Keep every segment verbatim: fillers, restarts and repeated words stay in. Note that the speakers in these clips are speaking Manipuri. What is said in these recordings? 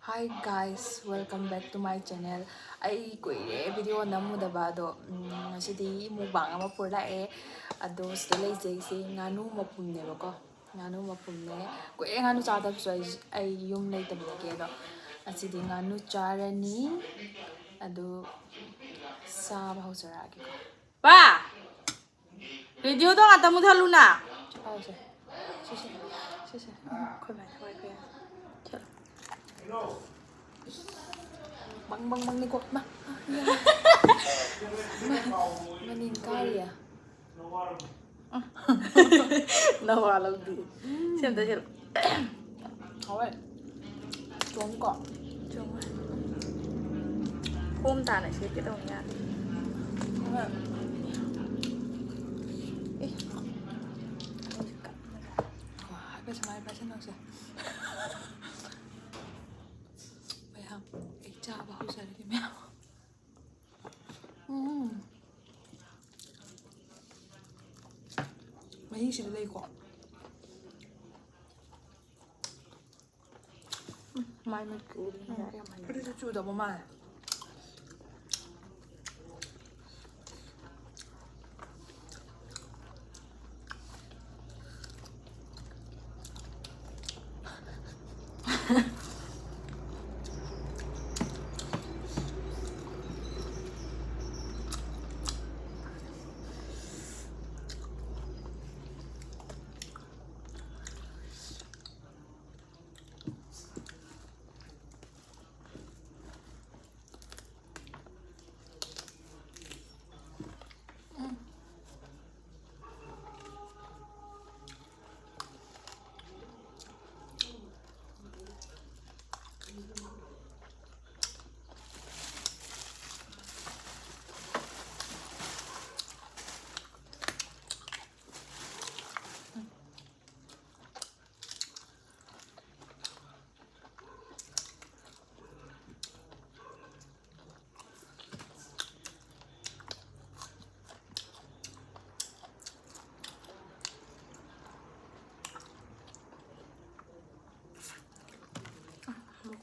Hi guys, welcome back to my channel. ꯑꯩ ꯀꯨꯏꯔꯦ ꯚꯤꯗꯤꯑꯣ ꯅꯝꯃꯨꯗꯕ, ꯑꯗꯣ ꯎꯝ, ꯉꯁꯤꯗꯤ ꯃꯨꯛꯕꯥꯡ ꯑꯃ ꯄꯨꯔ ꯂꯥꯛꯑꯦ꯫ ꯑꯗꯣ ꯁꯤꯗ ꯂꯩꯖꯩꯁꯦ ꯉꯥꯅꯨ ꯃꯄꯨꯝꯅꯦꯕꯀꯣ, ꯉꯥꯅꯨ ꯃꯄꯨꯝꯅꯦ꯫ ꯀꯨꯏꯔꯦ ꯉꯥꯅꯨ ꯆꯥꯗꯕꯁꯨ꯫ ꯑꯩ ꯑꯩ ꯌꯨꯝ ꯂꯩꯇꯕꯗꯒꯤ꯫ ꯑꯗꯣ ꯉꯁꯤꯗꯤ ꯉꯥꯅꯨ ꯆꯥꯔꯅꯤ꯫ ꯑꯗꯨ ꯆꯥꯕ ꯍꯧꯖꯔꯛꯑꯒꯦꯀꯣ꯫ ꯄꯥ! ꯔꯦꯗꯤꯑꯣꯗꯣ ꯉꯥꯛꯇ ꯃꯨꯊꯠꯂꯨꯅ꯫ ꯄꯥꯎꯁꯦ꯫ ꯁꯤꯁꯦ꯫ ꯁꯤꯁꯦ꯫ ꯎꯝ, ꯑꯩꯈꯣꯏ ꯃꯥꯏ ꯊꯋꯥꯏ ꯈꯔ ꯌꯥꯎꯁꯦ꯫ ꯕꯪ ꯕꯪ ꯕꯪꯅꯤꯀꯣ꯫ ꯃꯥ, ꯃꯥ, ꯃꯥ, ꯃꯅꯤꯡ ꯀꯥꯔꯤꯌꯦ꯫ ꯅꯋꯥ ꯂꯧꯗꯦ꯫ ꯁꯤ ꯑꯝꯇ ꯁꯤꯜꯂꯨ꯫ ꯍꯥꯎꯋꯦ꯫ ꯆꯣꯡꯉꯤꯀꯣ? ꯆꯣꯡꯉꯦ꯫ ꯐꯣꯝ ꯇꯥꯅ ꯁꯦꯠꯀꯦ ꯇꯧꯅꯤ ꯌꯥꯗꯦ꯫ ꯍꯣꯏ꯫ ꯑꯦ꯫ ꯍꯥꯏꯐꯦꯠ ꯁꯨꯃꯥꯏꯅ ꯄꯥꯏꯁꯟꯅꯧꯁꯦ꯫ ꯃꯌꯥꯝ, ꯑꯩ ꯆꯥꯕ ꯍꯧꯖꯔꯒꯦ ꯃꯌꯥꯝ꯫ ꯎꯝ꯫ ꯃꯍꯤꯁꯤꯗ ꯂꯩꯀꯣ꯫ ꯎꯝ, ꯃꯥꯏ ꯃꯤꯠꯀ ꯎꯔꯤꯉꯩꯗ ꯌꯥꯝ ꯍꯩꯅꯗꯦ꯫ ꯐꯨꯔꯤꯠꯁꯨ ꯆꯨꯗꯕ ꯃꯥꯜꯂꯦ꯫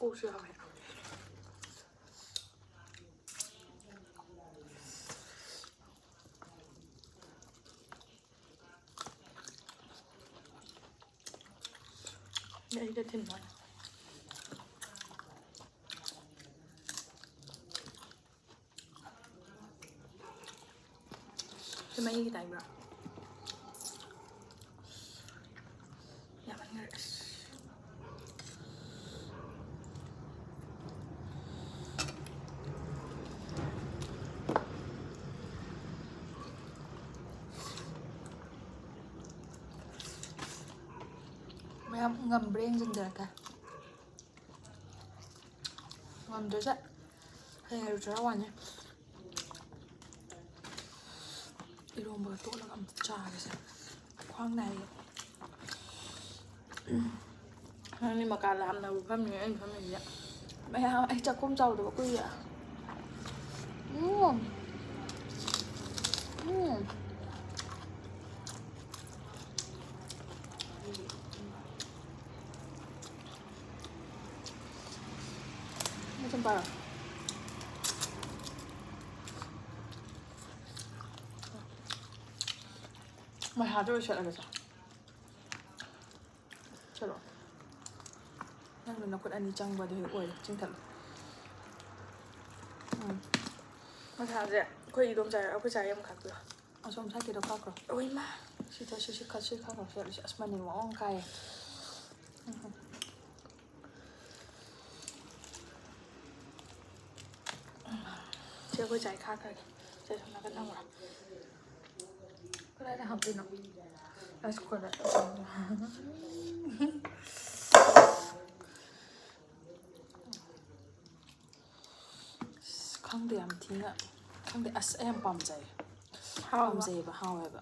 ꯀꯣꯛꯁꯨ ꯌꯥꯎꯋꯦ꯫ ꯑꯩꯗ ꯊꯤꯟꯕ꯫ ꯁꯤ ꯃꯍꯤꯒꯤ ꯇꯥꯏꯞꯔꯣ? ꯌꯥꯝꯃꯟꯈꯔꯦ꯫ ꯑꯁ꯫ ꯃꯌꯥꯝ ꯉꯝꯕ꯭ꯔꯥ ꯌꯦꯡꯁꯤꯟꯖꯔꯛꯀꯦ꯫ ꯉꯝꯗ꯭ꯔꯁꯦ ꯍꯌꯦꯡ ꯑꯌꯨꯛ ꯆꯔꯥ ꯋꯥꯅꯤ꯫ ꯏꯔꯣꯝꯕꯒ ꯇꯣꯠꯂꯒ ꯑꯝꯇ ꯆꯥꯒꯦꯁꯦ꯫ ꯈ꯭ꯋꯥꯡ ꯅꯥꯏꯌꯦ꯫ ꯅꯪꯗꯤ ꯃꯀꯥ ꯂꯥꯝꯅꯕꯨ ꯐꯝꯃꯤ, ꯑꯩꯅ ꯐꯝꯃꯤꯁꯦ꯫ ꯃꯌꯥꯝ ꯑꯩ ꯆꯥꯛꯈꯨꯝ ꯆꯥꯎꯗꯕ ꯀꯨꯏꯔꯦ꯫ ꯎꯝ꯫ ꯎꯝ꯫ ꯃꯆꯨꯝ ꯄꯥꯏꯔꯣ꯫ ꯃꯩꯍꯥꯗ ꯑꯣꯏ ꯁꯦꯠꯂꯒꯦꯁꯦ꯫ ꯆꯠꯂꯣ꯫ ꯅꯪꯅ ꯅꯈꯨꯠ ꯑꯅꯤ ꯆꯪꯕꯗꯣ ꯍꯦꯛ ꯑꯣꯏꯔꯦ꯫ ꯆꯤꯡꯊꯠꯂꯣ꯫ ꯎꯝ꯫ ꯃꯁꯥꯁꯦ ꯑꯩꯈꯣꯏ ꯏꯗꯣꯝꯆꯥ, ꯑꯩꯈꯣꯏ ꯆꯥ ꯌꯥꯝ ꯈꯥꯛꯄꯤꯌꯣ꯫ ꯑꯁꯣꯝ ꯁꯥꯏꯠꯀꯤꯗꯣ ꯈꯥꯛꯈ꯭ꯔꯣ꯫ ꯑꯣꯏꯃꯥ! ꯁꯤ ꯊ-, ꯁꯤ, ꯁꯤ ꯈꯥ-, ꯁꯤ ꯈꯥꯛꯈ꯭ꯔꯣ꯫ ꯁꯤ, ꯁꯤ, ꯑꯁ, ꯃꯅꯤꯜ ꯃꯑꯣꯡ ꯀꯥꯏꯌꯦ꯫ ꯎꯝ꯫ ꯁꯤ ꯑꯩꯈꯣꯏ ꯆꯥꯏ ꯈꯥꯛꯈ꯭ꯔꯒꯦ꯫ ꯁꯦ, ꯁꯣꯝ ꯅꯥꯀꯟ ꯊꯝꯈ꯭ꯔꯣ꯫ ꯀꯗꯥꯏꯗ ꯍꯥꯞꯇꯣꯏꯅꯣ? ꯔꯥꯏꯁ ꯀꯨꯀꯔꯗ꯫ ꯑꯁ, ꯈꯪꯗꯦ, ꯌꯥꯝ ꯊꯤꯅ ꯈꯪꯗꯦ꯫ ꯑꯁ, ꯑꯩ ꯌꯥꯝ ꯄꯥꯝꯖꯩ꯫ ꯍꯥꯎꯕ꯫ ꯄꯥꯝꯖꯩꯌꯦꯕ, ꯍꯥꯎꯋꯦꯕ꯫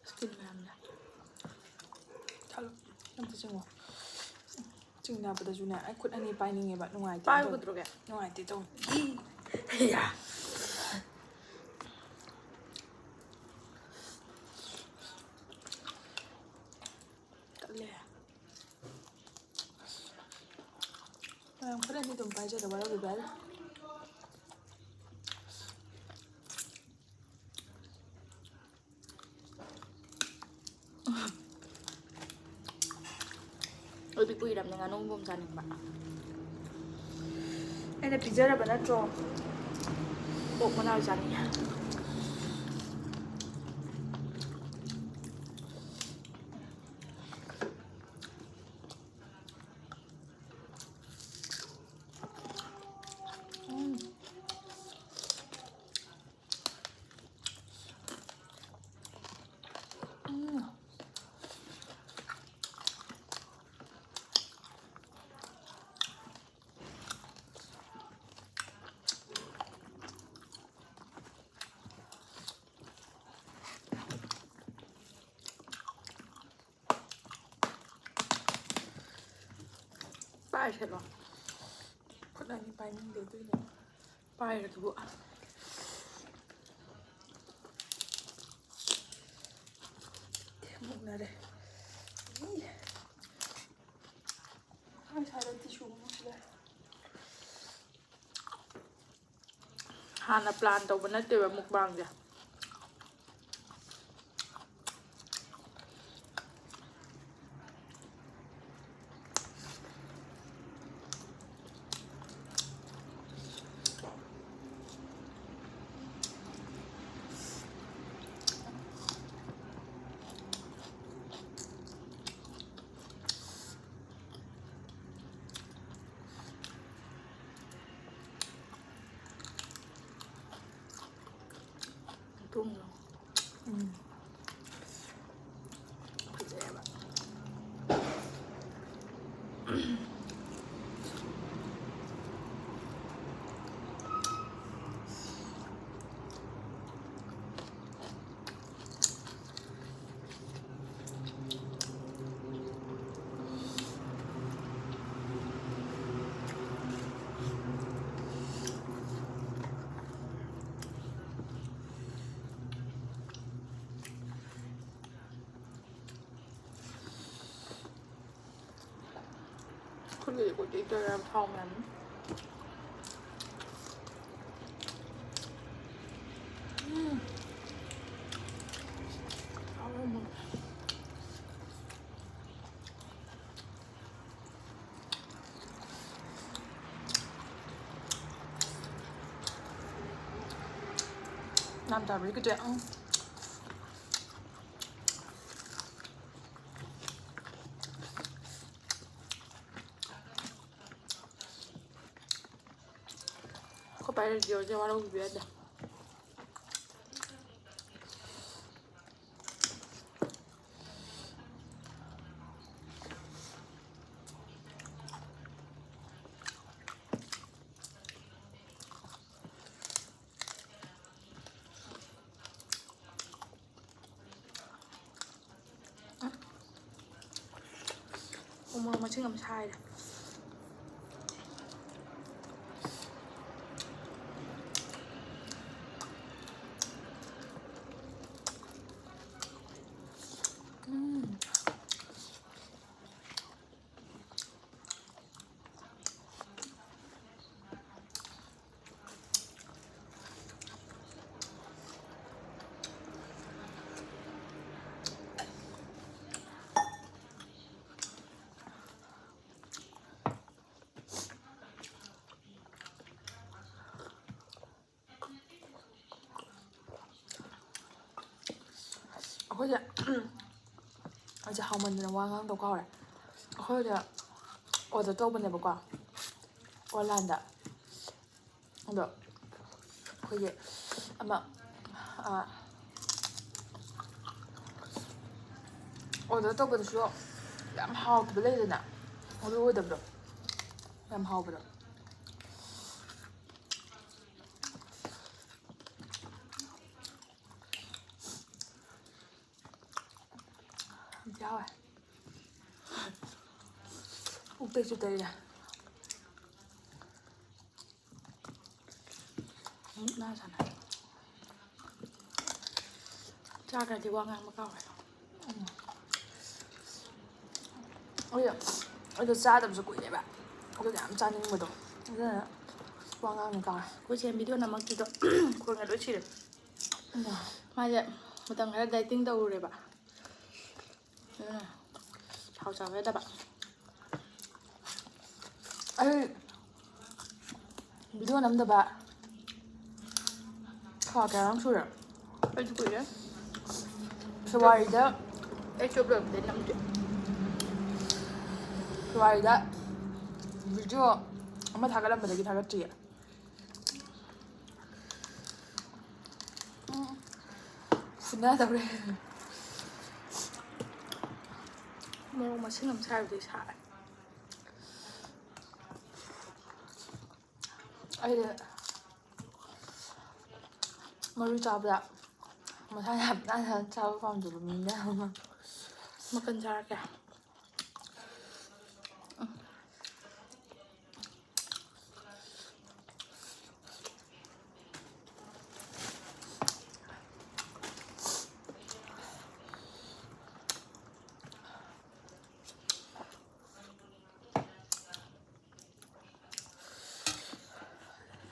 ꯁ꯭ꯀꯤꯟ ꯃꯌꯥꯝꯅꯦ꯫ ꯊꯥꯂꯣ꯫ ꯑꯝꯇ ꯆꯤꯡꯉꯣ꯫ ꯊꯦꯡꯅꯕꯗꯁꯨꯅꯦ ꯑꯩ ꯈꯨꯠ ꯑꯅꯤ ꯄꯥꯏꯅꯤꯡꯉꯦꯕ꯫ ꯅꯨꯡꯉꯥꯏꯇꯦ ꯄꯥꯏꯌꯨ ꯇꯧ-, ꯀꯩꯗꯧꯔꯒꯦ? ꯅꯨꯡꯉꯥꯏꯇꯦ ꯇꯧ꯫ ꯌꯥ꯫ ꯇꯜꯂꯦ꯫ ꯃꯌꯥꯝ ꯈꯔꯗꯤ ꯑꯗꯨꯝ ꯄꯥꯏꯖꯗ ꯋꯥꯔꯧꯕꯤꯕ ꯌꯥꯏ꯫ ꯑꯩꯗꯤ ꯀꯨꯏꯔꯕꯅꯦ ꯉꯥꯅꯨ ꯃꯣꯃꯣ ꯆꯥꯅꯤꯡꯕ꯫ ꯑꯩꯅ ꯄꯤꯖꯔꯕ ꯅꯠꯇ꯭ꯔꯣ? ꯑꯣꯛ ꯃꯅꯥ ꯆꯥꯅꯤꯡꯉꯦ꯫ ꯎꯝ꯫ ꯎꯝ꯫ ꯄꯥꯏꯁꯦ ꯂꯣ꯫ ꯈꯨꯠ ꯑꯅꯤ ꯄꯥꯏꯅꯤꯡꯗꯦ ꯑꯗꯨꯏꯅꯦ꯫ ꯄꯥꯏꯔꯗꯨꯕꯨ꯫ ꯃꯨꯛꯅꯔꯦ꯫ ꯏ꯫ ꯑꯩ ꯁ꯭ꯋꯥꯏꯗ ꯇꯤꯁꯨ ꯑꯃꯁꯨ ꯂꯩ꯫ ꯍꯥꯟꯅ plan ꯇꯧꯕ ꯅꯠꯇꯦꯕ mukbangꯁꯦ꯫ ꯊꯨꯝꯗꯣ꯫ ꯎꯝ꯫ ꯐꯖꯩꯌꯦꯕ꯫ ꯐꯨꯠꯂꯤꯁꯦ ꯀꯣꯏ ꯀꯩ ꯇꯧꯔꯦ ꯌꯥꯝ ꯊꯥꯎ ꯃꯌꯥꯝ꯫ ꯎꯝ꯫ ꯍꯥꯎꯔꯝꯃꯣꯏ꯫ ꯌꯥꯝ ꯆꯥꯕꯗꯤ ꯀꯤꯖꯩ꯫ ꯎꯝ꯫ ꯑꯩꯈꯣꯏ ꯄꯥꯏ ꯔꯦꯗꯤꯑꯣꯁꯦ ꯋꯥꯔꯧꯕꯤꯕ ꯌꯥꯗꯦ꯫ ꯎꯃꯣꯔꯣꯛ ꯃꯆꯤꯟ ꯑꯃ ꯁꯥꯏꯔꯦ꯫ ꯎꯝ꯫ ꯑꯩꯈꯣꯏꯁꯦ, ꯑꯩꯁꯦ ꯍꯥꯎꯃꯟꯗꯅ ꯋꯥ ꯉꯥꯡꯗꯧ ꯀꯥꯎꯔꯦ꯫ ꯑꯩꯈꯣꯏꯁꯦ order ꯇꯧꯕꯅꯦꯕꯀꯣ, online-ꯗ꯫ ꯑꯗꯣ ꯑꯩꯈꯣꯏꯒꯤ ꯑꯃ, ꯑ, order ꯇꯧꯕꯗꯁꯨ ꯌꯥꯝ ꯍꯥꯎꯇꯕ ꯂꯩꯗꯅ, ꯑꯗꯨ ꯑꯣꯏꯗꯕꯗꯣ, ꯌꯥꯝ ꯍꯥꯎꯕꯗꯣ꯫ ꯌꯥꯎꯋꯦ꯫ ꯄꯨꯛꯇꯩꯁꯨ ꯇꯩꯔꯦ꯫ ꯃꯨꯛꯅꯥ ꯁꯥꯟꯅꯔꯦ꯫ ꯆꯥꯈ꯭ꯔꯗꯤ ꯋꯥ ꯉꯥꯡꯕ ꯀꯥꯎꯔꯦ꯫ ꯎꯝ꯫ ꯑꯩ ꯑꯗꯣ ꯆꯥꯗꯕꯁꯨ ꯀꯨꯏꯔꯦꯕ꯫ ꯑꯗꯨꯒ ꯌꯥꯝ ꯆꯥꯅꯤꯡꯕꯗꯣ꯫ ꯑꯗꯨꯅ ꯋꯥ ꯉꯥꯡꯅ ꯀꯥꯎꯔꯦ꯫ ꯑꯩꯈꯣꯏ ꯆꯦ ꯚꯤꯗꯤꯑꯣ ꯅꯝꯃꯛꯇ꯭ꯔꯤꯗꯣ ꯈꯣꯟꯒ ꯂꯣꯏ ꯁꯤꯔꯦ꯫ ꯎꯝ꯫ ꯃꯥꯁꯦ ꯃꯇꯝ ꯈꯔ dieting ꯇꯧꯔꯨꯔꯦꯕ꯫ ꯑꯗꯨꯅ ꯊꯥꯎ ꯆꯥꯕ ꯌꯥꯗꯕ꯫ ꯑꯩ ꯚꯤꯗꯤꯑꯣ ꯅꯝꯗꯕ ꯊꯥ ꯀꯌꯥꯅꯣꯝ ꯁꯨꯔꯦ꯫ ꯑꯩꯁꯨ ꯀꯨꯏꯔꯦ꯫ ꯐꯦꯕ꯭ꯔꯨꯋꯥꯔꯤꯗ ꯑꯩ ꯆꯣꯞ ꯂꯣꯏꯕꯗꯩ ꯅꯝꯗ꯭ꯔꯤ꯫ ꯐꯦꯕ꯭ꯔꯨꯋꯥꯔꯤꯗ ꯚꯤꯗꯤꯑꯣ ꯑꯃ ꯊꯥꯒꯠꯂꯝꯕꯗꯒꯤ ꯊꯥꯒꯠꯇ꯭ꯔꯤꯌꯦ꯫ ꯎꯝ꯫ ꯐꯨꯅꯗꯧꯔꯦ꯫ ꯃꯣꯔꯣꯛ ꯃꯁꯤꯡ ꯑꯃ ꯁꯥꯏꯕꯗꯩ ꯁꯥꯔꯦ꯫ ꯑꯩꯗꯤ ꯃꯔꯨ ꯆꯥꯕꯗ ꯃꯁꯥ ꯌꯥꯝ ꯅꯥꯟꯅ ꯆꯥꯕ ꯄꯥꯝꯖꯕ ꯃꯤꯅꯦ꯫ ꯃꯀꯟ ꯆꯥꯔꯛꯀꯦ꯫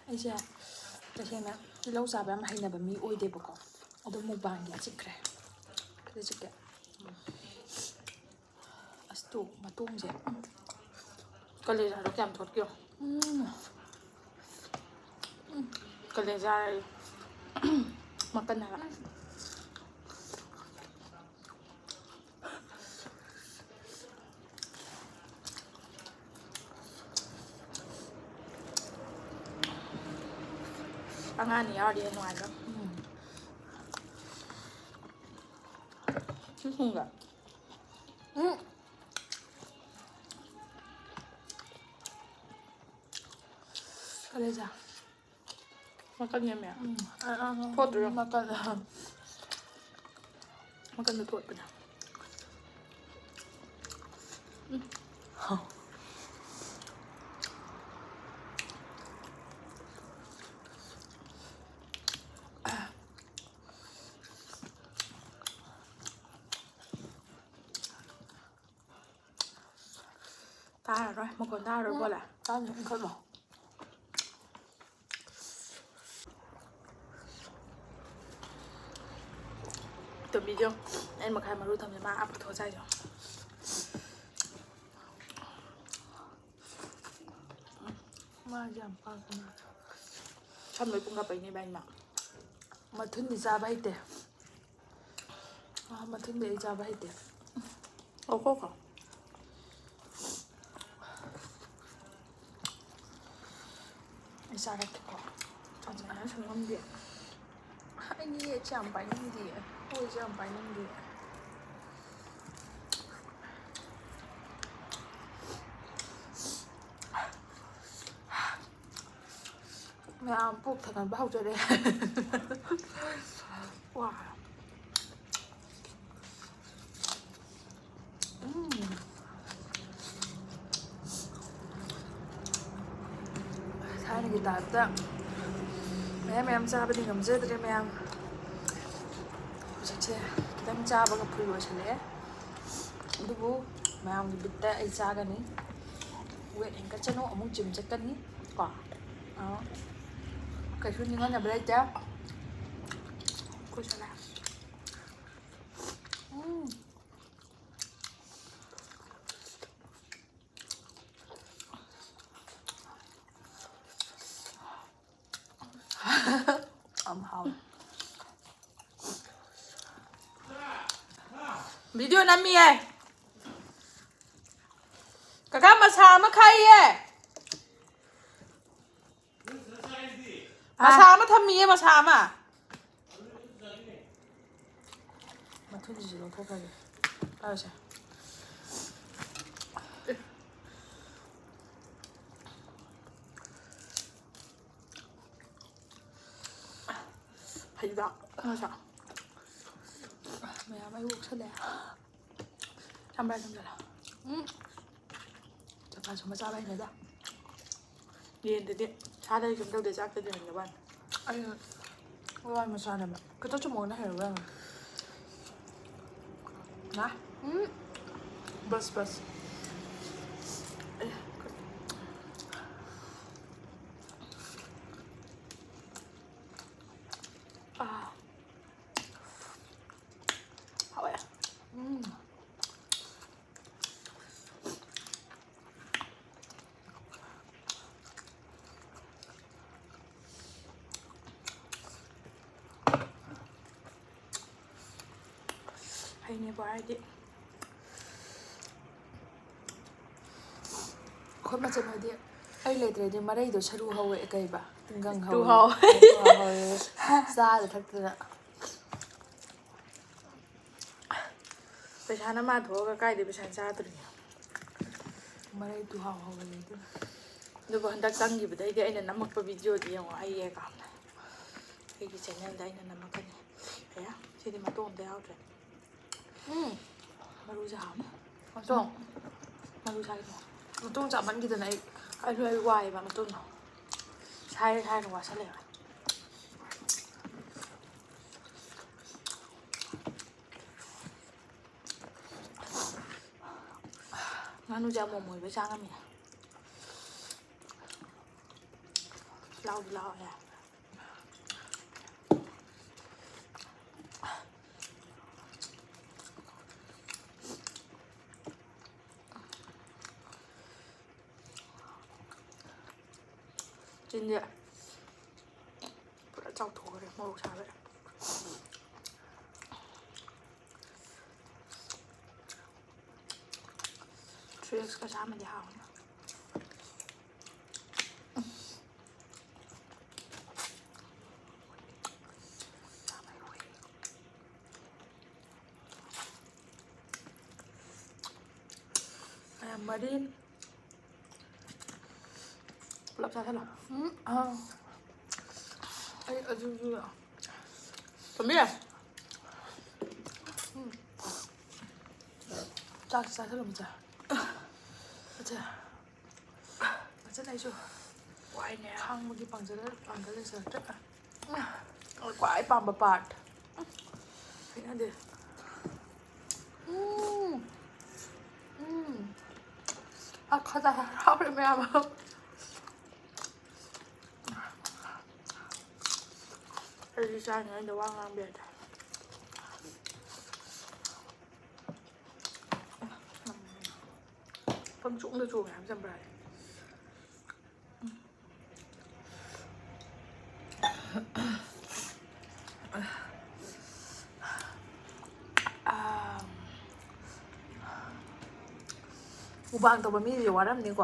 ꯑꯩꯁꯦ ꯇꯁꯦꯡꯅ ꯇꯤꯜꯍꯧ ꯆꯥꯕ ꯌꯥꯝ ꯍꯩꯅꯕ ꯃꯤ ꯑꯣꯏꯗꯦꯕꯀꯣ꯫ ꯑꯗꯣ mukbangꯒꯤ ꯆꯤꯛꯈ꯭ꯔꯦ꯫ ꯈꯔ ꯆꯤꯛꯀꯦ꯫ ꯑꯁ, ꯇꯨ ꯃꯇꯣꯡꯁꯦ꯫ ꯎꯝ꯫ ꯀꯂꯦꯖꯥꯗꯣ ꯀꯌꯥꯝ ꯊꯣꯠꯀꯦ ꯌꯦꯡꯉꯣ꯫ ꯎꯝ꯫ ꯎꯝ꯫ ꯀꯂꯦꯖꯥ ꯍꯥꯏꯔꯦ꯫ ꯃꯀꯟ ꯍꯥꯏꯕ꯫ ꯑꯉꯥꯡ ꯑꯅꯤ ꯌꯥꯎꯔꯗꯤ ꯍꯦꯟꯅ ꯅꯨꯡꯉꯥꯏꯗꯧꯅꯤ꯫ ꯎꯝ꯫ ꯁꯤ ꯊꯨꯝꯒ꯫ ꯎꯝ꯫ ꯀꯂꯦꯖꯥ꯫ ꯃꯀꯟ ꯌꯥꯝꯃꯦ꯫ ꯎꯝ꯫ ꯑ, ꯑ, ꯑ, ꯊꯣꯠꯇ꯭ꯔꯣ? ꯃꯀꯟ, ꯑ꯫ ꯃꯀꯟꯗꯣ ꯊꯣꯠꯄꯅꯦ꯫ ꯎꯝ꯫ ꯃꯈꯣꯟ ꯇꯥꯔꯣꯏ ꯀꯣꯜꯂꯦ꯫ ꯇꯥꯅꯤ, ꯏꯟꯈꯠꯂꯣ꯫ ꯇꯣꯝꯕꯤꯗꯣ ꯑꯩ ꯃꯈꯥ ꯃꯔꯨ ꯊꯝꯃꯦ, ꯃꯥ ꯑꯥ ꯄꯨꯊꯣꯛꯑ ꯆꯥꯏꯗꯣ꯫ ꯃꯥꯁꯦ ꯌꯥꯝ ꯄꯥꯝꯕꯅꯦ꯫ ꯁꯝ ꯂꯣꯏ ꯄꯨꯡ ꯀꯥꯞꯄꯩꯅꯦ ꯏꯕꯥꯅꯤꯅ꯫ ꯃꯊꯨꯟꯗꯤ ꯆꯥꯕ ꯍꯩꯇꯦ꯫ ꯑꯥ, ꯃꯊꯨꯟꯗꯤ ꯑꯩ ꯆꯥꯕ ꯍꯩꯇꯦ꯫ ꯑꯣ, ꯀꯣ, ꯀꯣ꯫ ꯑꯩ ꯆꯥꯔꯛꯀꯦꯀꯣ꯫ ꯆꯥꯃꯟꯅꯁꯨ ꯉꯝꯗꯦ꯫ ꯑꯩꯗꯤ ꯌꯦꯠꯁꯦ ꯌꯥꯝ ꯄꯥꯏꯅꯤꯡꯗꯦ꯫ ꯑꯣꯏꯁꯦ ꯌꯥꯝ ꯄꯥꯏꯅꯤꯡꯗꯦ꯫ ꯃꯌꯥꯝ ꯄꯨꯛ ꯊꯟꯒꯠꯄ ꯍꯧꯖꯔꯦ꯫ ꯋꯥ꯫ ꯎꯝ꯫ ꯊꯥꯏꯅꯒꯤ ꯇꯥꯏꯞꯇ ꯃꯌꯥꯝ ꯃꯌꯥꯝ ꯆꯥꯕꯗꯤ ꯉꯝꯖꯗ꯭ꯔꯦ ꯃꯌꯥꯝ꯫ ꯍꯧꯖꯤꯛꯁꯦ ꯈꯤꯇꯪ ꯆꯥꯕꯒ ꯐꯨꯜ ꯑꯣꯏꯁꯜꯂꯛꯑꯦ꯫ ꯑꯗꯨꯕꯨ ꯃꯌꯥꯝꯒꯤ ꯕꯤꯠꯇ ꯑꯩ ꯆꯥꯒꯅꯤ꯫ ꯋꯦꯠ ꯍꯦꯟꯒꯠꯆꯅꯨ, ꯑꯃꯨꯛ ꯖꯤꯝ ꯆꯠꯀꯅꯤ ꯀꯣ꯫ ꯑ, ꯀꯩꯁꯨ ꯅꯤꯡꯍꯟꯅꯕ ꯂꯩꯇꯦ꯫ ꯀꯨꯏꯁꯜꯂꯦ꯫ ꯎꯝ꯫ ꯌꯥꯝ ꯍꯥꯎꯋꯦ꯫ ꯚꯤꯗꯤꯑꯣ ꯅꯝꯃꯤꯌꯦ꯫ ꯀꯀꯥ, ꯃꯁꯥ ꯑꯃ ꯈꯥꯛꯏꯌꯦ꯫ ꯃꯁꯥ ꯑꯃ ꯊꯝꯃꯤꯌꯦ, ꯃꯁꯥ ꯑꯃ꯫ ꯃꯊꯨꯟꯁꯤꯁꯨ ꯂꯧꯊꯣꯛꯈ꯭ꯔꯒꯦ꯫ ꯄꯥꯏꯌꯨꯁꯦ꯫ ꯍꯩꯗ ꯃꯁꯥ꯫ ꯃꯌꯥꯝ ꯑꯩ ꯑꯣꯛꯁꯜꯂꯦ꯫ ꯆꯝꯄ꯭ꯔꯥ ꯆꯝꯖꯜꯂꯣ꯫ ꯎꯝ꯫ ꯆꯝꯄ꯭ꯔꯥ ꯁꯨꯝꯕ ꯆꯥꯕ ꯍꯩꯅꯗꯦ꯫ ꯌꯦꯟꯗꯗꯤ ꯁꯥꯗꯗꯤ ꯀꯩꯝ ꯇꯧꯗꯦ, ꯆꯥꯛꯇꯗꯤ ꯍꯩꯅꯕ ꯋꯥꯅꯤ꯫ ꯑꯩ ꯍꯋꯥꯏ ꯃꯆꯥꯅꯦꯕ꯫ ꯈꯤꯇ ꯆꯨꯝꯃꯛꯑꯣꯅꯦ, ꯍꯩꯅꯕ ꯌꯥꯝꯅ꯫ ꯅꯥ? ꯎꯝ꯫ ꯕꯁ, ꯕꯁ꯫ ꯑꯩ ꯅꯦꯕꯨ ꯍꯥꯏꯔꯗꯤ ꯑꯩꯈꯣꯏ ꯃꯆꯟ ꯍꯣꯏꯗꯤ ꯑꯩ ꯂꯩꯇ꯭ꯔꯗꯤ ꯃꯔꯩꯗꯣ ꯁꯔꯨ ꯍꯧꯋꯦ, ꯀꯩꯕ? ꯇꯤꯡꯒꯪ ꯍꯧꯋꯦ꯫ ꯇꯨꯍꯥꯎ꯫ ꯇꯨꯍꯥꯎ ꯍꯧꯋꯦ꯫ ꯆꯥꯗ ꯊꯛꯇꯅ꯫ ꯄꯩꯁꯥꯅ ꯃꯥ ꯊꯣꯛꯑꯒ ꯀꯥꯏꯗꯩ ꯄꯩꯁꯥ ꯆꯥꯗꯣꯔꯤꯒꯦ? ꯃꯔꯩ ꯇꯨꯍꯥꯎ ꯍꯧꯒꯠꯂꯦ ꯑꯗꯨꯅ꯫ ꯑꯗꯨꯕꯨ ꯍꯟꯗꯛ ꯆꯪꯈꯤꯕꯗꯩꯗꯤ ꯑꯩꯅ ꯅꯝꯃꯛꯄ ꯚꯤꯗꯤꯑꯣꯗꯤ ꯌꯦꯡꯉꯣ, ꯑꯩꯒꯤ ꯑꯦꯀꯥꯎꯟꯗ, ꯑꯩꯒꯤ ꯆꯦꯅꯦꯜꯗ ꯑꯩꯅ ꯅꯝꯃꯛꯀꯅꯤ꯫ ꯑꯌꯥ, ꯁꯤꯗꯤ ꯃꯇꯣꯡ ꯑꯝꯇ ꯌꯥꯎꯗ꯭ꯔꯦ꯫ ꯎꯝ, ꯃꯔꯨꯁꯦ ꯍꯥꯎꯅꯤ꯫ ꯃꯇꯣꯡ ꯃꯔꯨ ꯁꯥꯏꯗꯣ꯫ ꯃꯇꯣꯡ ꯆꯥꯃꯟꯈꯤꯗꯅ ꯑꯩ ꯑꯩꯁꯨ ꯑꯩ ꯋꯥꯏꯑꯦꯕ ꯃꯇꯣꯡꯗꯣ꯫ ꯁꯥꯏꯔ ꯁꯥꯏꯔ ꯋꯥꯁꯜꯂꯦꯕ꯫ ꯉꯥꯅꯨꯁꯦ ꯑꯃꯣꯝ ꯑꯣꯏꯕꯩ ꯆꯥ ꯉꯝꯃꯤ꯫ ꯂꯥꯎꯗꯤ ꯂꯥꯎꯋꯦ꯫ ꯆꯤꯟꯁꯦ ꯄꯨꯔꯥ ꯆꯥꯎꯊꯣꯛꯈ꯭ꯔꯦ ꯃꯣꯔꯣꯛ ꯁꯥꯕꯩ꯫ ꯊ꯭ꯔꯤ ꯑꯦꯛꯁꯀ ꯆꯥꯃꯗꯤ ꯍꯥꯎꯅꯤ꯫ ꯃꯌꯥꯝ ꯃꯔꯤꯟ ꯄꯨꯂꯞ ꯆꯥꯁꯤꯜꯂꯣ꯫ ꯎꯝ ꯑꯥ ꯑꯩ ꯑꯗꯨꯁꯨ ꯇꯣꯝꯕꯤ꯫ ꯆꯥꯛ ꯆꯥꯁꯤꯜꯂꯣ ꯃꯆꯥ꯫ ꯃꯆꯥ꯫ ꯃꯆꯟ ꯑꯩꯁꯨ ꯋꯥꯏꯅꯦ꯫ ꯈꯥꯡꯕꯒꯤ ꯄꯥꯡꯒꯜ ꯄꯥꯡꯒꯜ ꯂꯩꯖꯔꯛꯇ꯭ꯔꯦ꯫ ꯈ꯭ꯋꯥꯏ ꯄꯥꯝꯕ ꯄꯥꯔꯠ꯫ ꯍꯩꯅꯗꯦ꯫ ꯎꯝ꯫ ꯎꯝ꯫ ꯑ, ꯈꯖꯥꯏ ꯍꯔꯥꯎꯔꯦ ꯃꯌꯥꯝ꯫ ꯑꯩꯗꯤ ꯆꯥꯔꯤꯉꯩꯗ ꯋꯥ ꯉꯥꯡꯕ ꯌꯥꯗꯦ꯫ ꯄꯪꯆꯣꯡꯗ ꯆꯣꯡꯉꯦ ꯍꯥꯏꯕ ꯆꯝꯄ꯭ꯔꯥꯁꯦ꯫ ꯑꯥ, ꯃꯨꯛꯕꯥꯡ ꯇꯧꯕ ꯃꯤꯁꯦ ꯋꯥꯔꯝꯅꯤꯀꯣ꯫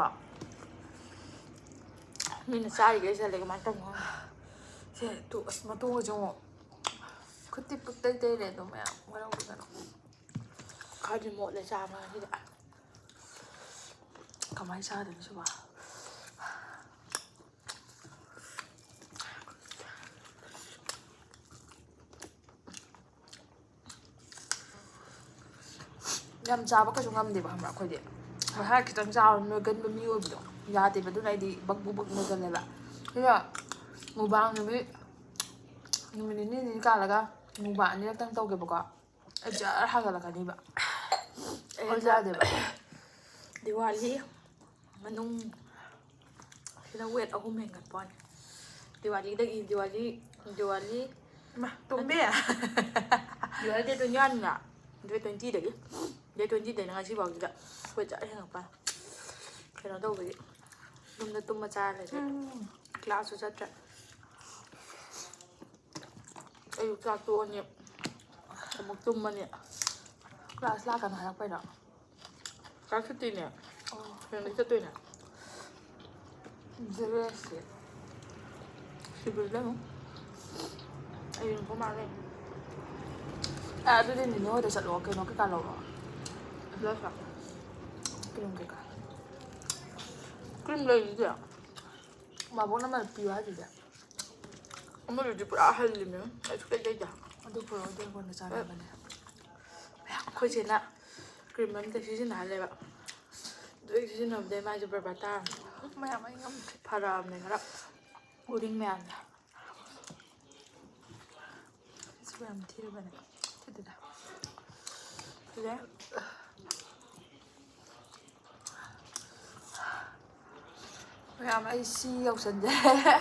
ꯃꯤꯅ ꯆꯥꯔꯤꯈꯩ ꯆꯠꯂꯦ, ꯀꯃꯥꯏꯅ ꯇꯧꯅꯣ ꯈꯪꯗꯦ꯫ ꯁꯦ ꯇꯨ ꯑꯁ ꯃꯇꯣꯡꯒꯁꯦ ꯑꯃꯨꯛ ꯈꯨꯠꯇꯤ ꯄꯨꯛꯇꯩ ꯇꯩꯔꯦ ꯑꯗꯣ ꯃꯌꯥꯝ ꯋꯥꯔꯧꯕꯤꯒꯅꯨ꯫ ꯈꯔꯗꯤ ꯃꯣꯠꯂꯦ ꯆꯥꯕ ꯉꯁꯤꯗꯤ꯫ ꯀꯃꯥꯏꯅ ꯆꯥꯗꯣꯏꯅꯣ ꯁꯤꯕꯣ? ꯌꯥꯝ ꯆꯥꯕ ꯀꯩꯁꯨ ꯉꯝꯗꯦꯕ, ꯈꯪꯕ꯭ꯔꯥ? ꯑꯩꯈꯣꯏꯗꯤ ꯃꯁꯥ ꯈꯤꯇꯪ ꯆꯥꯕ ꯅꯣꯏꯒꯟꯕ ꯃꯤ ꯑꯣꯏꯕꯗꯣ ꯌꯥꯗꯦꯕ, ꯑꯗꯨꯅ ꯑꯩꯗꯤ ꯕꯛ ꯕꯨꯛ ꯕꯛ ꯅꯣꯏꯒꯜꯂꯦꯕ꯫ ꯑꯗꯨꯅ ꯃꯨꯛꯕꯥꯡ ꯅꯨꯃꯤꯠ, ꯅꯨꯃꯤꯠ ꯅꯤꯅꯤ ꯅꯤꯅꯤ ꯀꯥꯜꯂꯒ ꯃꯨꯛꯕꯥꯡ ꯑꯅꯤꯔꯛꯇꯪ ꯇꯧꯒꯦꯕꯀꯣ, ꯑꯩ ꯖꯔ ꯍꯥꯒꯠꯂꯛꯀꯅꯤꯕ꯫ ꯑꯩ ꯑꯩ ꯌꯥꯗꯦꯕ꯫ ꯗꯤꯋꯥꯂꯤ ꯃꯅꯨꯡ ꯁꯤꯗ ꯋꯦꯠ ꯑꯍꯨꯝ ꯍꯦꯟꯒꯠꯄ ꯋꯥꯅꯤ꯫ ꯗꯤꯋꯥꯂꯤꯗꯒꯤ, ꯗꯤꯋꯥꯂꯤ, ꯗꯤꯋꯥꯂꯤ ꯏꯃꯥ, ꯇꯣꯝꯕꯤ꯫ ꯗꯤꯋꯥꯂꯤ ꯗꯦꯠ ꯇ꯭ꯋꯦꯟꯇꯤ ꯋꯥꯟꯅꯤꯅ, ꯗꯦꯠ ꯇ꯭ꯋꯦꯟꯇꯤꯗꯒꯤ, ꯗꯦꯠ ꯇ꯭ꯋꯦꯟꯇꯤꯗꯩꯅ ꯉꯁꯤꯐꯥꯎꯁꯤꯗ ꯋꯦꯠ ꯖꯔ ꯍꯦꯟꯒꯠꯄ ꯋꯥꯅꯤ꯫ ꯀꯩꯅꯣ ꯇꯧꯕꯒꯤ ꯌꯨꯝꯗ ꯇꯨꯝꯃ ꯆꯥꯔ ꯂꯩꯕꯒꯤ꯫ ꯎꯝ꯫ ꯀ꯭ꯂꯥꯁꯁꯨ ꯆꯠꯇ꯭ꯔꯦ꯫ ꯑꯌꯨꯛ ꯆꯥꯛ ꯇꯣꯛꯑꯅꯤ, ꯑꯃꯨꯛ ꯇꯨꯝꯃꯅꯤ꯫ ꯀ꯭ꯂꯥꯁ ꯂꯥꯛꯀꯅꯣ ꯍꯥꯏꯔꯛꯄꯩꯔꯣ? ꯀ꯭ꯂꯥꯁ ꯁꯨꯇꯤꯅꯦ꯫ ꯑꯣ꯫ ꯍꯌꯦꯡꯗꯩ ꯆꯠꯇꯣꯏꯅꯦ꯫ ꯗ꯭ꯔꯦꯁꯁꯦ꯫ ꯁꯤꯕꯤꯜꯗ ꯑꯃꯨꯛ꯫ ꯑꯩ ꯌꯨꯅꯤꯐꯣꯔꯝ ꯑꯥ ꯂꯩ꯫ ꯑꯦ, ꯑꯗꯨꯗꯤ ꯅꯦꯅꯦ ꯍꯣꯏꯗ ꯆꯠꯂꯣ, ꯀꯩꯅꯣ ꯀꯩꯀꯥ ꯂꯧꯔꯣ꯫ ꯕ꯭ꯂꯁ꯫ ꯀ꯭ꯔꯤꯝ ꯀꯩꯀꯥ꯫ ꯀ꯭ꯔꯤꯝ ꯂꯩꯔꯤꯗꯤ꯫ ꯃꯥꯕꯣꯛꯅ ꯑꯃ ꯄꯤꯌꯨ ꯍꯥꯏꯗꯨꯗꯤ꯫ ꯑꯃꯗꯨꯗꯤ ꯄꯨꯔꯥ ꯍꯜꯂꯤꯃꯦ꯫ ꯑꯩ ꯁꯨꯛꯂꯩ ꯂꯩꯗꯦ꯫ ꯑꯗꯨ ꯄꯨꯔꯛꯑꯣ, ꯑꯗꯨ ꯑꯩꯉꯣꯟꯗ ꯆꯥꯟꯅꯕꯅꯦ꯫ ꯑꯩꯈꯣꯏ ꯆꯦꯅ ꯀ꯭ꯔꯤꯝ ꯑꯝꯇ ꯁꯤꯖꯤꯟꯅꯍꯜꯂꯦꯕ꯫ ꯑꯗꯨ ꯍꯦꯛ ꯁꯤꯖꯤꯟꯅꯕꯗꯩ ꯃꯥꯏꯁꯦ ꯕꯔꯕꯥꯔ ꯇꯥꯔꯝꯅꯦ꯫ ꯃꯌꯥꯝ ꯑꯩ ꯉꯝꯗ꯭ꯔꯦ꯫ ꯐꯔꯛꯑꯕꯅꯦ ꯈꯔ꯫ ꯎꯔꯤꯡ ꯃꯌꯥꯝꯁꯦ꯫ ꯁꯤꯕꯨ ꯌꯥꯝ ꯊꯤꯔꯕꯅꯦ꯫ ꯊꯤꯗꯦꯗ꯫ ꯁꯤꯁꯦ꯫ ꯃꯌꯥꯝ ꯑꯩ ꯁꯤ ꯌꯧꯁꯟꯖꯔꯦ꯫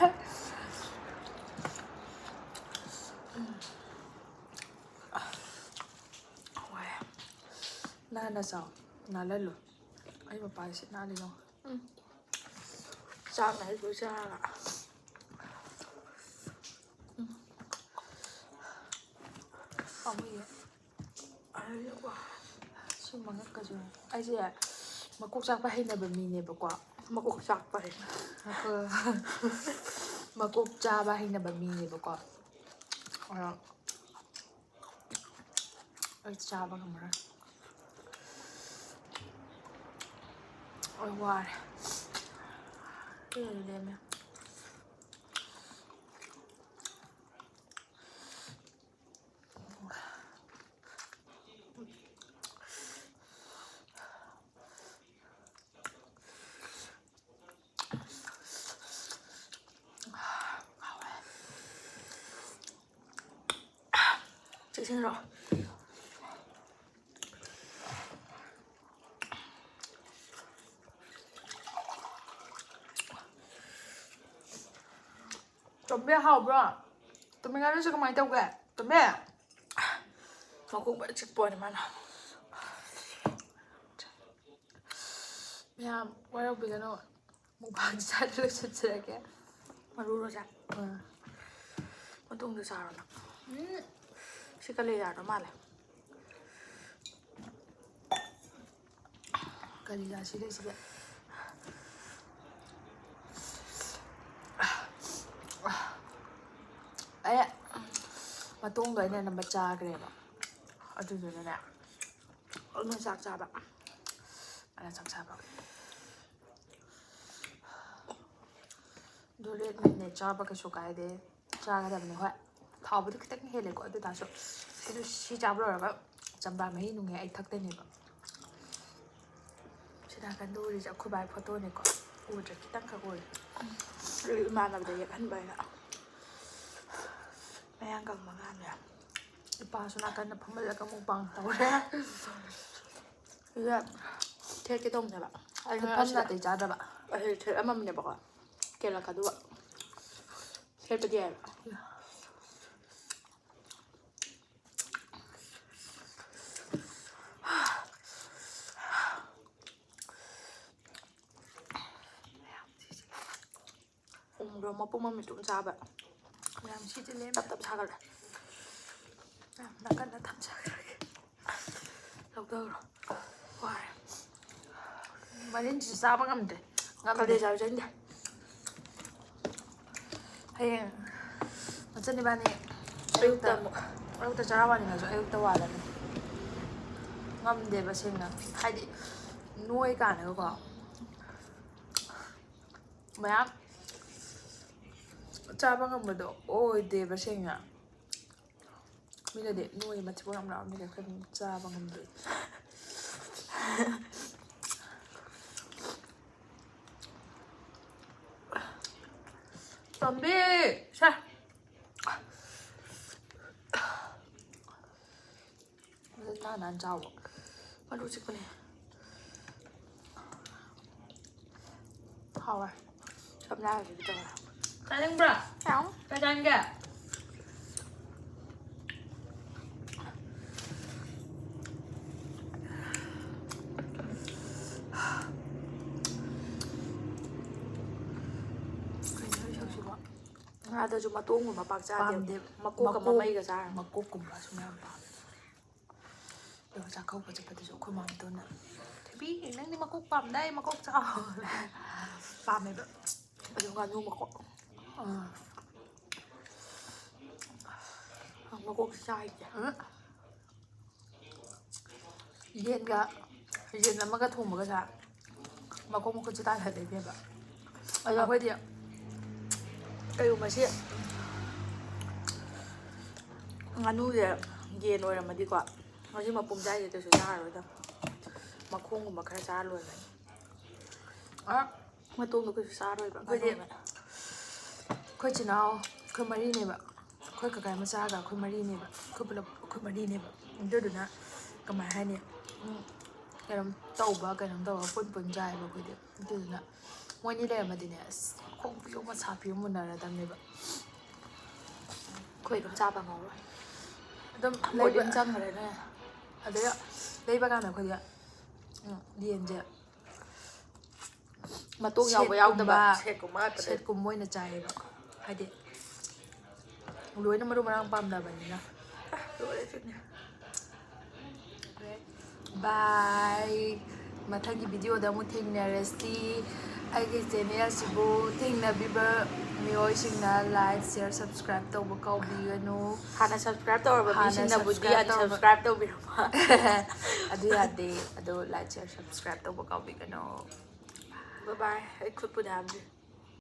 ꯋꯥꯏ꯫ ꯅꯥꯟꯅ ꯆꯥꯎ꯫ ꯅꯥꯜꯍꯜꯂꯨ꯫ ꯑꯩ ꯃꯄꯥꯟꯁꯤ ꯅꯥꯜꯂꯤ ꯌꯦꯡꯉꯨ꯫ ꯎꯝ꯫ ꯆꯥꯛꯅ ꯑꯩ ꯂꯣꯏ ꯆꯥꯔꯒ꯫ ꯎꯝ꯫ ꯄꯥꯝꯃꯨꯏꯌꯦ꯫ ꯑꯩ ꯋꯥ꯫ ꯁꯤ ꯃꯉꯛꯀꯁꯨ꯫ ꯑꯩꯁꯦ ꯃꯀꯣꯛ ꯆꯥꯛꯄ ꯍꯩꯅꯕ ꯃꯤꯅꯦꯕꯀꯣ꯫ ꯃꯀꯣꯛ ꯆꯥꯛꯄ ꯍꯩ꯫ ꯃꯀꯣꯛ ꯆꯥꯕ ꯍꯩꯅꯕ ꯃꯤꯅꯦꯕꯀꯣ꯫ ꯑꯗꯣ ꯑꯩ ꯆꯥꯕ ꯉꯝꯃꯔꯣꯏ꯫ ꯑꯩ ꯋꯥꯔꯦ꯫ ꯄꯦꯟꯅ ꯂꯦꯝꯃꯦ꯫ ꯆꯦꯛꯁꯤꯟꯅꯔꯣ꯫ ꯇꯣꯝꯕꯤ, ꯍꯥꯎꯕ꯭ꯔꯣ? ꯇꯣꯝꯕꯤ, ꯉꯥꯅꯨꯁꯦ ꯀꯃꯥꯏꯅ ꯇꯧꯒꯦ? ꯇꯣꯝꯕꯤ? ꯃꯈꯣꯡ ꯐꯖꯅ ꯆꯤꯛꯄ ꯋꯥꯅꯤ ꯃꯥꯅ꯫ ꯃꯌꯥꯝ ꯋꯥꯔꯧꯕꯤꯒꯅꯨ꯫ ꯃꯨꯛꯕꯥꯡ ꯆꯥꯗ ꯂꯣꯏꯁꯤꯟꯖꯔꯒꯦ꯫ ꯃꯔꯨꯔꯣ ꯆꯥ? ꯑꯥ꯫ ꯃꯇꯨꯡꯗ ꯆꯥꯔꯣ ꯅꯪ꯫ ꯎꯝ꯫ ꯁꯤ ꯀꯂꯦꯖꯥꯗꯣ ꯃꯥꯜꯂꯦ꯫ ꯀꯂꯦꯖꯥ ꯁꯤꯗꯩꯁꯤꯗ꯫ ꯑꯦ, ꯃꯇꯣꯡꯗꯣ ꯑꯩꯅ ꯑꯅꯝꯕ ꯆꯥꯈ꯭ꯔꯦꯕ꯫ ꯑꯗꯨꯗꯨꯅꯅꯦ, ꯑꯗꯨꯅ ꯆꯥꯛ ꯆꯥꯕ꯫ ꯑꯗ ꯆꯥꯛ ꯆꯥꯕ꯫ ꯑꯗꯨ ꯔꯦꯗ ꯃꯤꯠꯅꯦ ꯆꯥꯕ ꯀꯩꯁꯨ ꯀꯥꯏꯗꯦ, ꯆꯥꯒꯗꯕꯅꯤ꯫ ꯍꯣꯏ, ꯊꯥꯎꯕꯨꯗꯤ ꯈꯤꯇꯪ ꯍꯦꯜꯂꯦꯀꯣ, ꯑꯗꯨ ꯇꯥꯔꯁꯨ ꯑꯩꯗꯣ ꯁꯤ ꯆꯥꯕ ꯂꯣꯏꯔꯒ ꯆꯝꯄ꯭ꯔꯥ ꯃꯍꯤ ꯅꯨꯡꯍꯤ ꯑꯩ ꯊꯛꯇꯣꯏꯅꯦꯕ꯫ ꯁꯤ ꯅꯥꯀꯟꯗ ꯎꯔꯤꯁꯦ ꯑꯩꯈꯣꯏ ꯕꯥꯏ ꯐꯣꯇꯣꯅꯦꯀꯣ, ꯎꯗ꯭ꯔꯦ, ꯈꯤꯇꯪꯈꯛ ꯎꯔꯦ꯫ ꯑꯩ ꯏꯃꯥꯟꯅꯕꯗ ꯌꯦꯛꯍꯟꯕ ꯑꯩꯅ꯫ ꯃꯌꯥꯡ ꯀꯪꯕ ꯉꯥꯡꯅꯦ꯫ ꯏꯄꯥꯁꯨ ꯅꯥꯀꯟꯗ ꯐꯝꯍꯜꯂꯒ ꯃꯨꯛꯕꯥꯡ ꯇꯧꯔꯦ꯫ ꯁꯤꯗ ꯊꯦꯠꯀꯦ ꯇꯧꯕꯅꯦꯕ꯫ ꯑꯩ ꯐꯝ ꯉꯔꯥꯡ ꯁꯤꯗ ꯅꯥꯇꯩ ꯆꯥꯗꯕ꯫ ꯑꯁꯤꯗ ꯊꯦꯠꯂꯝꯃꯕꯅꯦꯕꯀꯣ꯫ ꯀꯦꯜꯂꯛꯀꯗꯧꯕ꯫ ꯊꯦꯠꯄꯗꯤ ꯌꯥꯏꯕ꯫ ꯎꯃꯣꯔꯣꯛ ꯃꯄꯨꯝ ꯑꯃ ꯏꯇꯣꯝ ꯆꯥꯕ꯫ ꯃꯌꯥꯝ ꯁꯤꯗꯤ ꯂꯦꯝꯃꯦ꯫ ꯇꯞ ꯇꯞ ꯁꯥꯒꯠꯂꯦ꯫ ꯃꯌꯥꯝ ꯅꯥꯀꯟꯗ ꯊꯝꯖꯈ꯭ꯔꯒꯦ꯫ ꯂꯧꯊꯧꯔꯣ꯫ ꯋꯥꯔꯦ꯫ ꯃꯔꯤꯟꯁꯤꯁꯨ ꯆꯥꯕ ꯉꯝꯗꯦ꯫ ꯉꯝꯗꯦ꯫ ꯀꯥꯂꯦꯖꯥꯁꯨ ꯆꯥꯅꯤꯡꯗꯦ꯫ ꯍꯌꯦꯡ ꯃꯆꯟ ꯏꯕꯥꯅꯤ ꯑꯌꯨꯛꯇ ꯑꯃꯨꯛ꯫ ꯑꯌꯨꯛꯇ ꯆꯔꯥ ꯋꯥꯅꯤꯡꯉꯁꯨ ꯑꯌꯨꯛꯇ ꯋꯥꯜꯂꯅꯤ꯫ ꯉꯝꯗꯦꯕ ꯁꯦꯡꯅ, ꯍꯥꯏꯗꯤ ꯅꯣꯏ ꯀꯥꯟꯗꯒꯀꯣ ꯃꯌꯥꯝ ꯆꯥꯕ ꯉꯝꯕꯗꯣ ꯑꯣꯏꯗꯦꯕ ꯁꯦꯡꯅ꯫ ꯃꯤꯅꯗꯤ ꯅꯣꯏ ꯃꯊꯤꯕꯣꯡ ꯌꯥꯝ ꯂꯥꯎꯔꯝꯅꯤꯗ, ꯑꯩꯈꯣꯏ ꯑꯗꯨꯝ ꯆꯥꯕ ꯉꯝꯗꯦ꯫ ꯇꯣꯝꯕꯤ! ꯁꯦ! ꯅꯥꯟ ꯅꯥꯟ ꯆꯥꯎꯕ꯫ ꯃꯔꯨ ꯆꯤꯛꯄꯅꯦ꯫ ꯍꯥꯎꯋꯦ꯫ ꯁꯝꯂꯥꯏ ꯍꯧꯖꯤꯛꯀꯤ ꯇꯧꯔꯦ꯫ ꯆꯥꯅꯤꯡꯕ꯭ꯔꯥ? ꯀꯩ ꯆꯥꯅꯤꯡꯒꯦ? ꯀꯩꯅꯣ ꯏꯁꯛꯁꯤꯕꯣ? ꯉꯥꯗꯁꯨ ꯃꯇꯣꯡꯒꯨꯝꯕ ꯄꯥꯛ ꯆꯥꯗꯦ꯫ ꯄꯥꯝꯗꯦ꯫ ꯃꯀꯣꯛꯀ ꯃꯀꯣꯛ-, ꯃꯃꯩꯒ ꯆꯥꯔ꯫ ꯃꯀꯣꯛꯀꯨꯝꯕ ꯁꯨꯝ ꯌꯥꯝ ꯄꯥꯝꯃꯦ꯫ ꯑꯗꯨꯒ ꯆꯥꯛꯀꯧꯕ ꯆꯠꯄꯗꯁꯨ ꯑꯩꯈꯣꯏ ꯃꯥꯝꯇꯣꯟꯅ, "ꯊꯣꯏꯕꯤ, ꯅꯪꯗꯤ ꯃꯀꯣꯛ ꯄꯥꯝꯗꯥꯏ, ꯃꯀꯣꯛ ꯆꯥꯎ꯫" ꯄꯥꯝꯃꯦꯕ꯫ ꯑꯗꯨ ꯉꯥꯅꯨ ꯃꯀꯣꯛ꯫ ꯑꯥ꯫ ꯃꯀꯣꯛꯁꯦ ꯆꯥ ꯍꯩꯇꯦ꯫ ꯎꯝ꯫ ꯌꯦꯟꯒ, ꯌꯦꯟ ꯑꯃꯒ ꯊꯣꯡꯕꯒꯁꯦ ꯃꯈꯣꯡ ꯃꯈꯨꯠꯁꯦ ꯇꯥꯏꯍꯜꯂꯦ ꯏꯕꯦꯝꯃ꯫ ꯑꯗꯣ ꯑꯩꯈꯣꯏꯗꯤ ꯀꯩꯒꯨꯝꯕ ꯁꯤ ꯉꯥꯅꯨꯁꯦ ꯌꯦꯟ ꯑꯣꯏꯔꯝꯃꯗꯤꯀꯣ, ꯉꯁꯤ ꯃꯄꯨꯝ ꯆꯥꯏꯁꯦ ꯀꯩꯁꯨ ꯆꯥꯔꯔꯣꯏꯗ꯫ ꯃꯈꯣꯡꯒꯨꯝꯕ ꯈꯔ ꯆꯥꯔ ꯂꯣꯏꯔꯦ꯫ ꯑ, ꯃꯇꯣꯡꯗꯣ ꯀꯩꯁꯨ ꯆꯥꯔꯣꯏꯕ ꯑꯩꯈꯣꯏꯗꯤ ꯉꯥꯅꯨꯅ꯫ ꯑꯩꯈꯣꯏ ꯏꯆꯤꯟ ꯏꯅꯥꯎ ꯑꯩꯈꯣꯏ ꯃꯔꯤꯅꯦꯕ꯫ ꯑꯩꯈꯣꯏ ꯀꯀꯥ ꯃꯆꯥꯒ ꯑꯩꯈꯣꯏ ꯃꯔꯤꯅꯦꯕ꯫ ꯑꯩꯈꯣꯏ ꯄꯨꯂꯞ ꯑꯩꯈꯣꯏ ꯃꯔꯤꯅꯦꯕ꯫ ꯑꯗꯨꯗꯨꯅ ꯀꯃꯥꯏ ꯍꯥꯏꯅꯤ? ꯎꯝ, ꯀꯩꯅꯣꯝ ꯇꯧꯕ, ꯀꯩꯅꯣꯝ ꯇꯧꯕ ꯄꯨꯟ ꯄꯨꯟ ꯆꯥꯏꯌꯦꯕ ꯑꯩꯈꯣꯏꯗꯤ꯫ ꯑꯗꯨꯗꯨꯅ ꯃꯣꯏꯅꯤ ꯂꯩꯔꯝꯃꯗꯤꯅꯦ, ꯑꯁ, ꯈꯣꯡ ꯄꯤꯌꯣ ꯃꯁꯥ ꯄꯤꯌꯣ ꯃꯨꯟꯅꯔꯗꯕꯅꯦꯕ꯫ ꯑꯩꯈꯣꯏ ꯑꯗꯨꯝ ꯆꯥꯕ ꯉꯝꯃꯔꯣꯏ꯫ ꯑꯗꯨꯝ ꯕꯣꯔꯗꯤꯡ ꯂꯩꯕ-, ꯆꯪꯈ꯭ꯔꯦꯅꯦ꯫ ꯑꯗꯩ ꯂꯩꯕ ꯀꯥꯟꯗ ꯑꯩꯈꯣꯏꯗꯤ, ꯎꯝ, ꯌꯦꯟꯁꯦ ꯃꯇꯣꯡ ꯌꯥꯎꯕ ꯌꯥꯎꯗꯕ ꯁꯦꯠꯀꯨꯝꯕ, ꯁꯦꯠꯀꯨꯝꯕ ꯉꯥꯛꯇꯅꯦ꯫ ꯁꯦꯠꯀꯨꯝꯕ ꯑꯣꯏꯅ ꯆꯥꯏꯌꯦꯕ꯫ ꯍꯥꯏꯗꯤ ꯂꯣꯏꯅ ꯃꯔꯨ ꯃꯔꯥꯡ ꯄꯥꯝꯅꯕꯅꯤꯅ꯫ ꯂꯣꯏꯔꯦ ꯑꯗꯨꯅꯦ꯫ Bye. ꯃꯊꯪꯒꯤ ꯚꯤꯗꯤꯑꯣꯗ ꯑꯃꯨꯛ ꯊꯦꯡꯅꯔꯁꯤ꯫ ꯑꯩꯒꯤ ꯆꯦꯅꯦꯜꯁꯤꯕꯨ ꯊꯦꯡꯅꯕꯤꯕ ꯃꯤꯑꯣꯏꯁꯤꯡꯅ like, share, subscribe ꯇꯧꯕ ꯀꯥꯎꯕꯤꯒꯅꯨ꯫ ꯍꯥꯟꯅ subscribe ꯇꯧꯔꯕ ꯍꯥꯟꯅ ꯃꯤꯁꯤꯡꯅꯕꯨꯗꯤ subscribe ꯇꯧꯔꯕ- unsubscribe ꯇꯧꯕꯤꯔꯝꯃꯣ꯫ ꯑꯗꯨ ꯌꯥꯗꯦ꯫ ꯑꯗꯣ like, share, subscribe ꯇꯧꯕ ꯀꯥꯎꯕꯤꯒꯅꯨ꯫ Bye bye. ꯑꯩ ꯈꯨꯠꯄꯨꯗꯤ ꯍꯥꯝꯗ꯭ꯔꯤ꯫